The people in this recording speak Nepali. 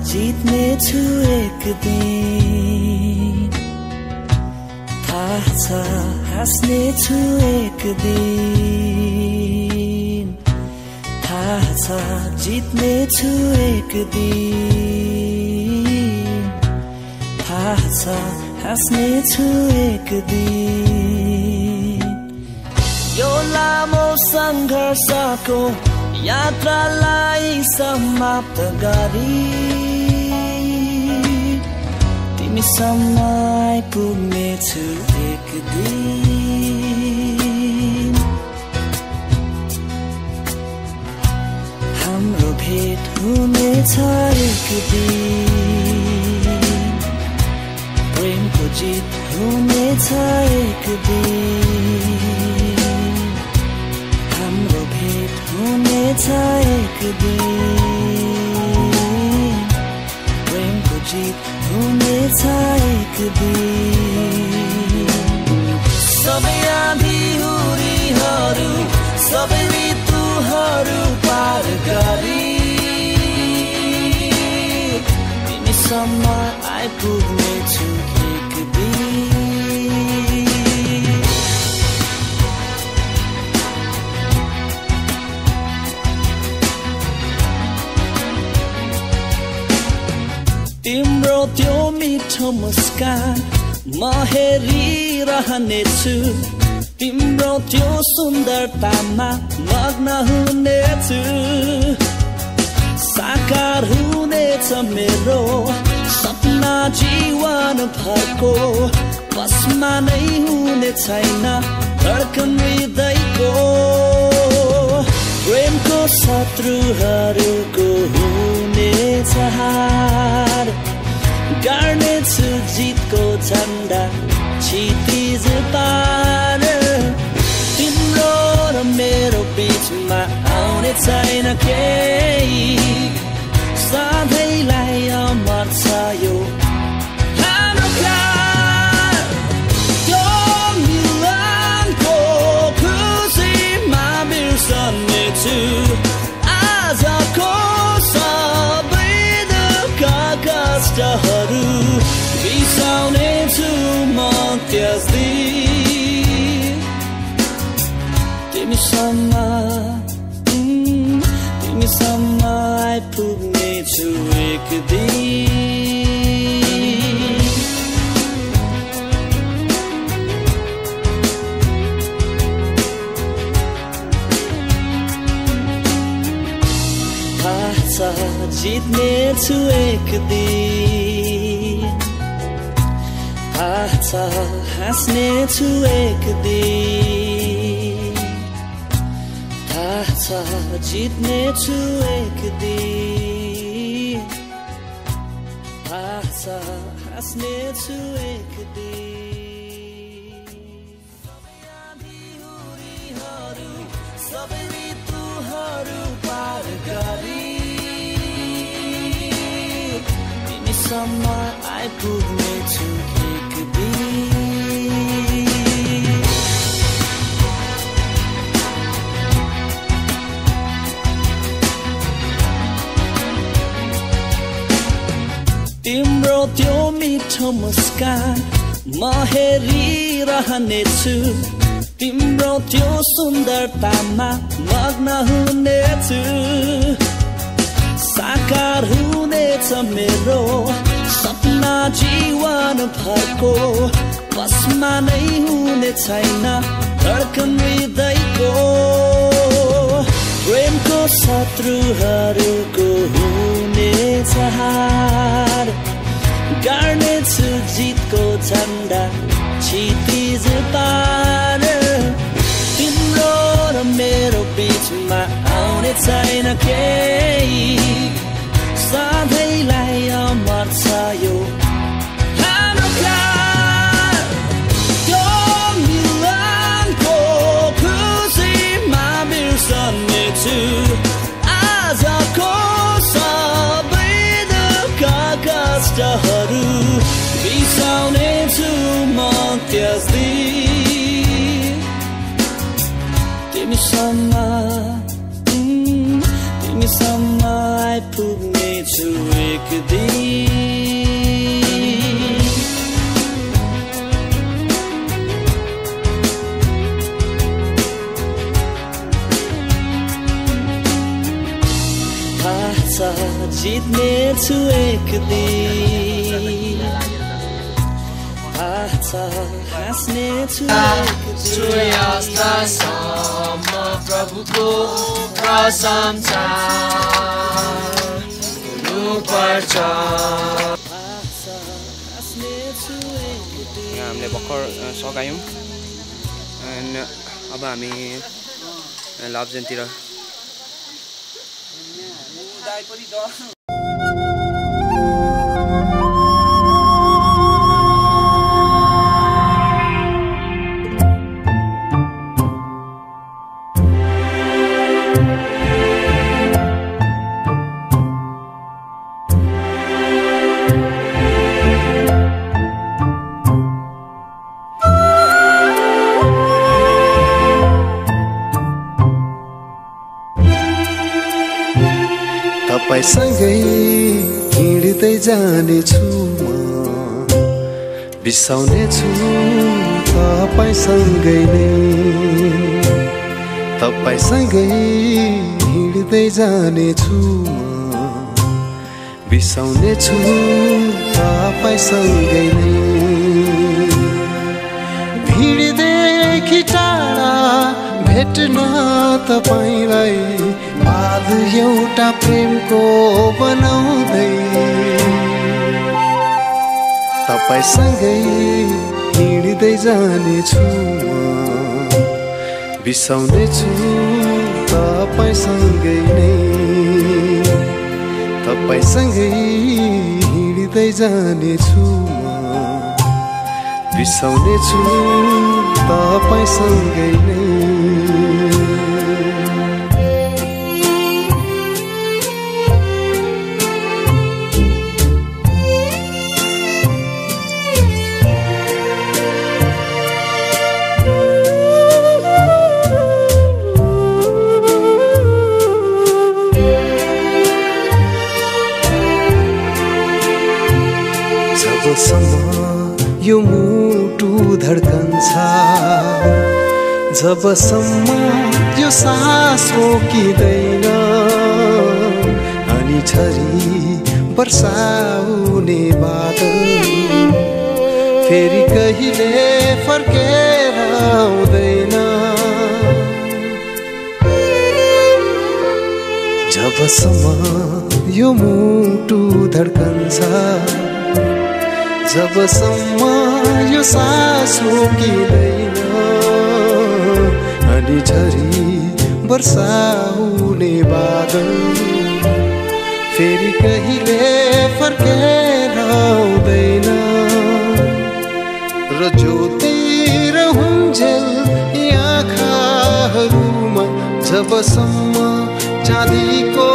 जीतने छु एक दिन थाहा छ हाँस्ने छु एक दिन थाहा छ जीतने छु एक दिन थाहा छ हाँस्ने छु एक दिन यो लामो संघर्षको यात्रालाई समाप्त गरी तिमीसम्म आइपुग्नेछु एक दिन हाम्रो भेट हुनेछ एक दिन प्रेमको जित हुनेछ एक दिन हाम्रो भेट हुनेछ एक दिन प्रेमको जित हुनेछ एक दिन सबै आँधीहुरीहरू सबै ऋतुहरू पार गरी तिमीसम्म आइपुग्नेछु एक दिन तिम्रो त्यो मिठो मुस्कान म हेरिरहनेछु तिम्रो त्यो सुन्दरतामा मग्न हुनेछु साकार हुनेछ मेरो सपना जीवन भरको बसमा नै हुने छैन धड्कन हृदयको प्रेमको शत्रुहरूको हुनेछ हार गर्नेछु जितको झन्डा क्षितिज पार तिम्रो र मेरो बीचमा आउने छैन केही सधैँलाई अमर छ यो हाम्रो प्यार त्यो मिलनको खुसीमा बिर्सनेछु आजको सबै दुःख कष्टहरू बिसाउनेछु म त्यस दिन तिमीसम्म आइपुग्नेछु एक दिन थाहा छ जित्नेछु एक दिन थाहा छ हाँस्नेछु एक दिन थाहा छ जित्नेछु एक दिन थाहा छ हाँस्नेछु एक दिन सबै आँधीहुरीहरू सबै ऋतुहरू पार गरी तिमीसम्म आइपुग्नेछु एक दिन तिम्रो त्यो मिठो मुस्कान म हेरिरहनेछु तिम्रो त्यो सुन्दरतामा मग्न हुनेछु साकार हुनेछ मेरो सपना जीवन भरको बसमा नै हुने छैन धड्कन हृदयको प्रेमको शत्रुहरूको हुनेछ हार गर्नेछु जितको झन्डा क्षितिज पार तिम्रो र मेरो बीचमा आउने छैन केही सधैँलाई अमर छ यो हाम्रो प्यार त्यो मिलनको खुसीमा बिर्सनेछु आजको सबै दुःख कष्टहरू बिसाउनेछु म त्यस दिन तिमीसम्म आइपुग्नेछु एक दिन। थाहा छ जित्नेछु एक दिन, थाहा छ हाँस्नेछु एक दिन। सूर्यास्तसम्म प्रभुको प्रशंसा हुनुपर्छ। हामीले भर्खर सघायौँ एन्ड अब हामी लाभजनतिर तपाईसँगै हिँड्दै जानेछु म, बिसाउनेछु तपाईसँगै नै। तपाईसँगै हिँड्दै जानेछु म, बिसाउनेछु तपाईँसँगै नै। भिडदेखि टाढा भेट्न तपाईँलाई बाध एउटा प्रेमको बनाउँदै। तपाईसँगै हिँड्दै जानेछु म, बिसाउनेछु तपाईँसँगै नै। तपाईँसँगै हिँड्दै जानेछु म, बिसाउनेछु तपाईँसँगै नै। जबसम्म यो मुटु धड्कन्छ, जबसम्म यो सास रोकिँदैन, अनि झरी वर्षाउने बादल फेरि कहिले फर्केर आउँदैन। जबसम्म यो मुटु धड्कन्छ, जबसम्म यो सास रोकिँदैन, अनि झरी वर्षाउने बादल फेरि कहिले फर्केर आउँदैन। र ज्योति र हुन्जेल यी आँखाहरूमा जबसम्म चाँदीको